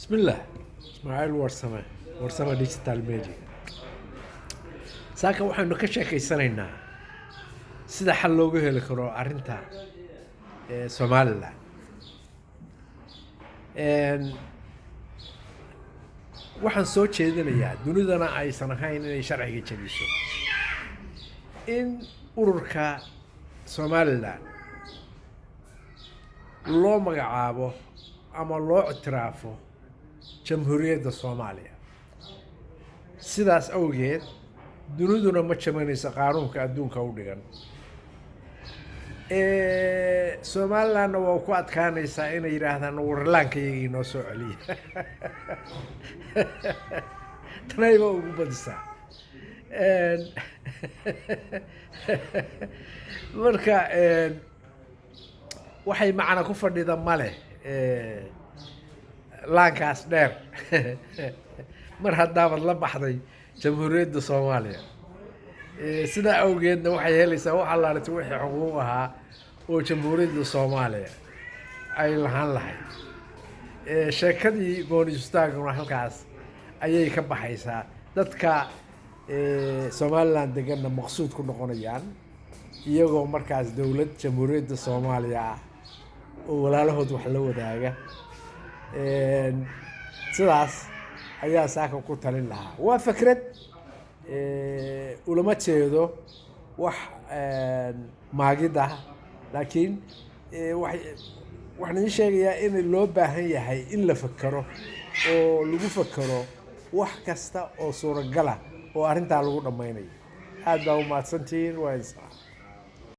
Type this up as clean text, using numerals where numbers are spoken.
Bismillaah, Ismaaciil Warsame, Warsame Digital Media. Saaka waxaynu ka sheekeysanaynaa sida xal loogu heli karo arrinta Somaliland. Waxaan soo jeedinayaa, dunidana aysan ahayn inay sharciga jabiso, in ururka Somaliland loo magacaabo ama loo ictiraafo Jamhuuriyadda Soomaaliya. Sidaas awgeed duniduna ma jabinayso qaanuunka adduunka u dhigan. Somalilandna waa ku adkaanaysaa inay yidhaahdaan warlaanka iyagii noo soo celiya. Tanayba ugu badisaa. Marka waxay macna ku fadhida male laankaas dheer mar haddaabaad la baxday Jamhuuriyadda Soomaaliya. Sidaa awgeedna waxay helaysaa wax allaalita wixii xuquuq ahaa oo Jamhuuriyadda Soomaaliya ay lahaan lahayd. Sheekadii gooni istaaguna halkaas ayay ka baxaysaa. Dadka Somaliland deganna maqsuud ku noqonayaan, iyagoo markaas dowlad Jamhuuriyadda Soomaaliya ah oo walaalahood wax la wadaaga. Sidaas ayaa saaka ku talin lahaa. Waa fikrad, ulama jeedo wax maagid ah, laakiin waxaan idiin sheegayaa in loo baahan yahay in la fekero oo lagu fekero wax kasta oo suuragal ah oo arrintaa lagu dhammaynayo. Aad baa u mahadsantihiin, waa idin salaam.